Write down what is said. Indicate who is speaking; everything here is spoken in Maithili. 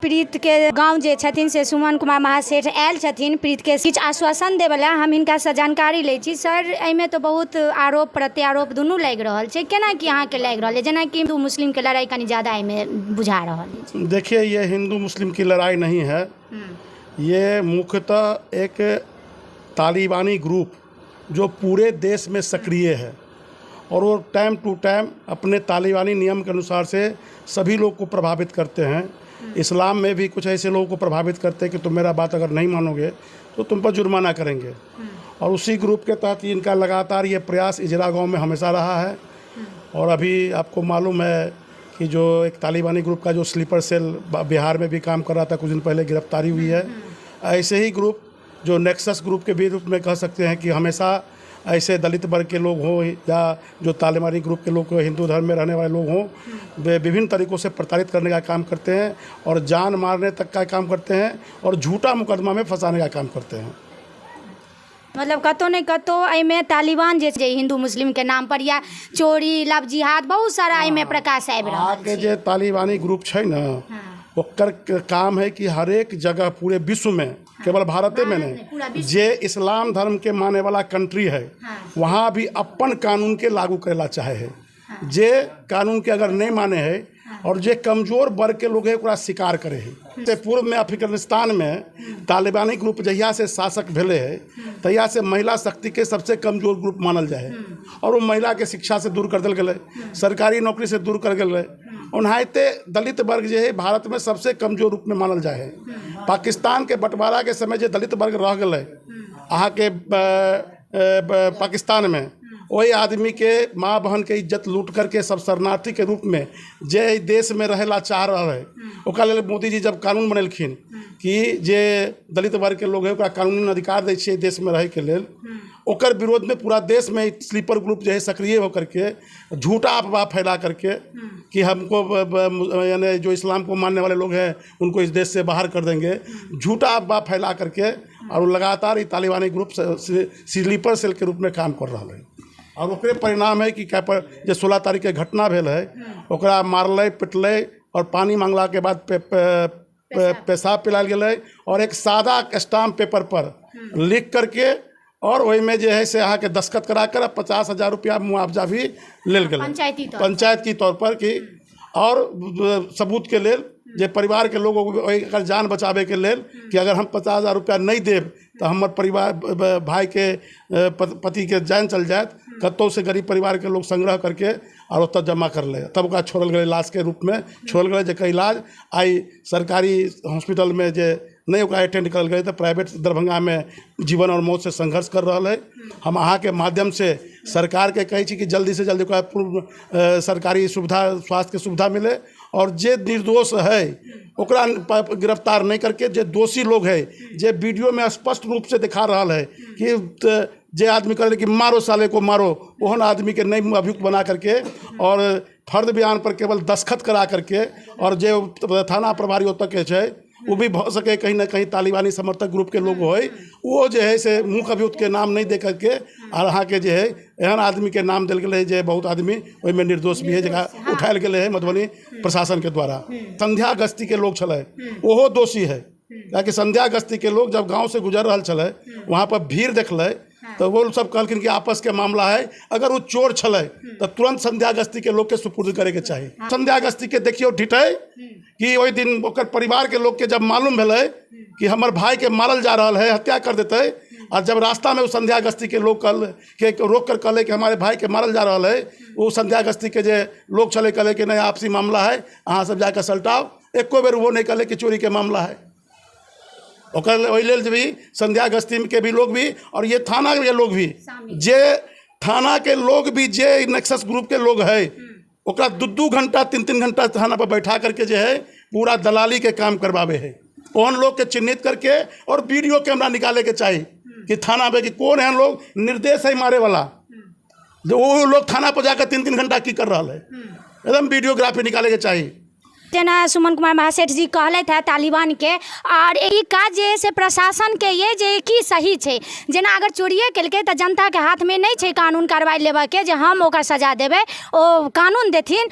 Speaker 1: पीड़ितके गाँव जे छथिन से सुमन कुमार महासेठ आयल छथिन पीड़ितके किछु आश्वासन देबऽला। हम हिनकासँ जानकारी लै छी। सर, एहिमे तऽ बहुत आरोप प्रत्यारोप दुनू लागि रहल छै, केना की अहाँके लागि रहल अइ? जेनाकि हिन्दू मुस्लिमके लड़ाइ कनि ज्यादा एहिमे बुझा रहल अछि।
Speaker 2: देखिए, ये हिंदू मुस्लिम की लड़ाई नहीं है। ये मुख्यतः एक तालिबानी ग्रुप जो पूरे देश में सक्रिय है और वो टाइम टू टाइम अपने तालिबानी नियम के अनुसार से सभी लोग को प्रभावित करते हैं। इस्लाम में भी कुछ ऐसे लोगों को प्रभावित करते हैं कि तुम मेरा बात अगर नहीं मानोगे तो तुम पर जुर्माना करेंगे। और उसी ग्रुप के तहत इनका लगातार ये प्रयास इजरा गांव में हमेशा रहा है। और अभी आपको मालूम है कि जो एक तालिबानी ग्रुप का जो स्लीपर सेल बिहार में भी काम कर रहा था, कुछ दिन पहले गिरफ्तारी हुई है। ऐसे ही ग्रुप जो नेक्सस ग्रुप के भी रूप में कह सकते हैं कि हमेशा ऐसे दलित वर्ग के लोग हों या जो तालिबानी ग्रुप के लोग, हिंदू धर्म में रहने वाले लोग हों, वे विभिन्न तरीक़ों से प्रताड़ित करने का काम करते हैं और जान मारने तक का काम करते हैं और झूठा मुकदमा में फंसाने का काम करते हैं।
Speaker 1: मतलब कतहु ने कतहु एहिमे तालिबान जे छै, हिन्दू मुस्लिमके नाम पर या चोरी, लव जिहाद, बहुत सारा एहिमे प्रकाश आबि रहल
Speaker 2: अहाँके जे तालिबानी ग्रुप छै ने, ओकर काम है कि हरेक जगह पूरे विश्व में, केवल भारते में
Speaker 1: भारत नहीं, पूरा
Speaker 2: नहीं,
Speaker 1: विश्व।
Speaker 2: जे इस्लाम धर्म के माने वाला कंट्री है, वहाँ भी अपन कानून के लागू करेला चाहे है। जे कानून के अगर नहीं माने है और जे कमजोर वर्ग के लोग है, ओकरा शिकार करे है। से पूर्व में अफगानिस्तान में तालिबानी ग्रुप जहिया से शासक भेले है, तहिया से महिला शक्ति के सबसे कमजोर ग्रुप मानल जाए है और वो महिला के शिक्षा से दूर कर देल गेलै, सरकारी नौकरी से दूर कर गेलै। ओनाहिते दलित वर्ग जे है, भारत में सबसे कमजोर रूप में मानल जाए है। पाकिस्तान के बंटवारा के समय जे दलित वर्ग रह गेलै अहाँके पाकिस्तान में, ओहि आदमी के माँ बहन के इज्जत लूट करके सब शरणार्थी के रूप में जे एहि देश में रहेला चाह रहल है, ओकरा लेल मोदी जी जब कानून बनेलखिन कि जे दलित वर्ग के लोग है, ओकरा कानूनी अधिकार दै छियै देश में रहैके लेल, ओकर विरोध में पूरा देश में स्लीपर ग्रुप जो है सक्रिय होकर के झूठा अफवाह फैला करके कि हमको यानी जो इस्लाम को मानने वाले लोग हैं, उनको इस देश से बाहर कर देंगे, झूठा अफवाह फैला करके और वो लगातार ई तालिबानी ग्रुप स्लीपर सेल के रूप में काम कर रहा है। और ओकरे परिणाम है कि क्या पर जे 16 तारीख के घटना भेल है, ओकरा मारलै पिटलै और पानी मांगला के बाद पे, पे, पे, पेशाब पिलायल गेलै और एक सादा स्टाम्प पेपर पर लिख करके और ओहिमे जे है से अहाँके दस्तखत करा कर 50,000 रुपया मुआवजा भी लेल गेलै।
Speaker 1: पंचायती तौर पर।
Speaker 2: पंचायत की तौर पर कि और सबूत के लेल जे परिवार के लोग ओकर जान बचाबे के लेल कि अगर हम 50,000 रुपया नहीं देब तऽ हमर परिवार भाई के पति के जान चल जायत। कतहु से गरीब परिवार के लोग संग्रह करके और ओतऽ जमा करलै, तब ओकरा छोड़ल गेलै, लाश के रूप में छोड़ल गेलै, जकर इलाज आइ सरकारी हॉस्पिटल में जे नहि ओकरा अटेंड करल गेलै तऽ प्राइवेट दरभंगा में जीवन और मौत से संघर्ष कर रहल है। हम अहाँके माध्यम से सरकारके कहै छी कि जल्दी से जल्दी ओकरा पूर्ण सरकारी सुविधा, स्वास्थ्य के सुविधा मिले और जे निर्दोष है ओकरा गिरफ्तार नहीं करके जे दोषी लोग है, जे वीडियो में स्पष्ट रूप से दिखा रहल है कि जे आदमी कहले कि मारो साले को मारो, ओहन आदमी के नहीं अभियुक्त बना करके और फर्द बयान पर केवल दस्तखत करा करके और जे थाना प्रभारी ओतऽ के छै, वो भी भऽ सके कहीं ना कहीं तालिबानी समर्थक ग्रुप के लोग होय, वो जे है से मुख्य अभियुक्त के नाम नहीं दे करके और अहाँके जे है एहन आदमी के नाम देल गेलै जे बहुत आदमी ओहिमे निर्दोष भी है, जकरा उठायल गेलै है मधुबनी प्रशासन के द्वारा। संध्या गश्ती के लोग छलै, ओहो दोषी है, कियाकि संध्या गश्ती के लोग जब गांव से गुजर रहल छलै, वहाँ पर भीड़ देखलै तऽ वो सब कहलखिन कि आपस के मामला है। अगर वो चोर छलै तऽ तुरंत संध्या गश्ती के लोग के सुपुर्द करे के चाही। संध्या गश्ती के देखियौ ढिठै कि ओहि दिन ओकर परिवार के लोग के जब मालूम भेलै कि हमर भाई के मारल जा रहल है, हत्या कर देतै, और जब रास्ता में वो संध्या गश्ती के लोग कहल के रोक कर कहले कि हमारे भाई के मारल जा रहल है, वो संध्या गश्ती के जे लोग छलै कहले कि नहीं, आपसी मामला है, अहाँ सब जाकर सलटाओ। एको बेर वो नहीं कहले कि चोरी के मामला है। ओकर ओहि लेल भी संध्या गश्ती के भी लोग भी और ये थाना के लोग भी, जे थाना के लोग भी, जे नेक्सस ग्रुप के लोग है, ओकरा दू दू घंटा, तीन तीन घंटा थाना पर बैठा करके जे है पूरा दलाली के काम करवावे है। ओहन लोग के चिन्हित करके और वीडियो कैमरा निकाले के चाही कि थाना पे कि कौन एहन लोग निर्देश है मारे वाला, जो वो लोग थाना पर जाकर तीन तीन घंटा की कर रहा है, एकदम वीडियोग्राफी निकाले के चाही।
Speaker 1: जेना सुमन कुमार महासेठ जी कहलथि है तालिबानके और ई काज जे है से प्रशासनके ये जे की सही छै? जेना अगर चोरिए केलकै तऽ जनताके हाथमे नहि छै कानून कार्रवाइ लेबऽके जे हम ओकरा सजा देबै, ओ कानून देथिन।